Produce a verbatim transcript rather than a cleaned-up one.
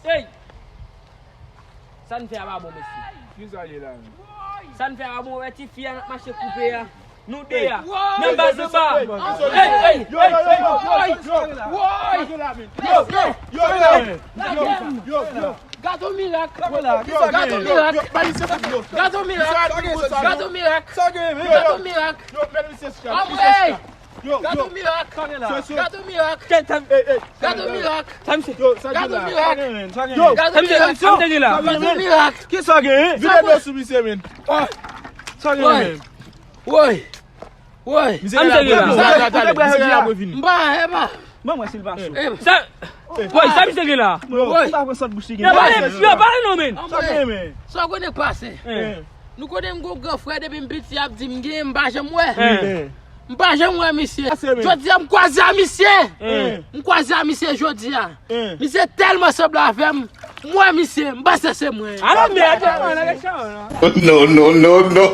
Ey! Sa n fè a pa bon, mesye. Kisa ye la menm? Sa n fè a pa bon, wè ti fi a n ap mache koupe a. Nou de a. Menm baz nou ba. Ey, ey, ey, ey, ey. Woy! Woy! Yo, yo, yo, yo, yo, yo, yo, yo. Gato mirak. Gato mirak. Gato mirak. Gato mirak. Gato mirak. Anmwey! Yo, yo. Gato mirak. Sa gen la? Gato mirak. Kè tann. Ey, ey. Gato mirak. Sa misye. Yo, sa gen la? Gato mirak. Sa gen la? Yo, sa misye. Sa misye gen la? Gato mirak. Kisa gen? Vide dlo sou misye, men. Sa gen la menm? Woy. Woy. Misye gen la? Sa misye gen la? Sa misye gen la? M pa, e pa. Ban mwen silvasyon. Sa, woy, sa misye gen la? Woy. M pa pran sòt bouch li gen. Yo, pale, yo, pale non, men. Sa gen, men. Sa w konnen k pase? Eh. Nou konnen m gon gran frè depi m piti ap di m gen, m pa janm wè. Eh. M pa janm wè misye. Jodi a m kwaze a misye. Eh. M kwaze a misye jodi a. Eh. Misye tèlman sanble avè m. M wè misye, m panse se mwen. A la mèd, man, nan restaurant. No, no, no, no.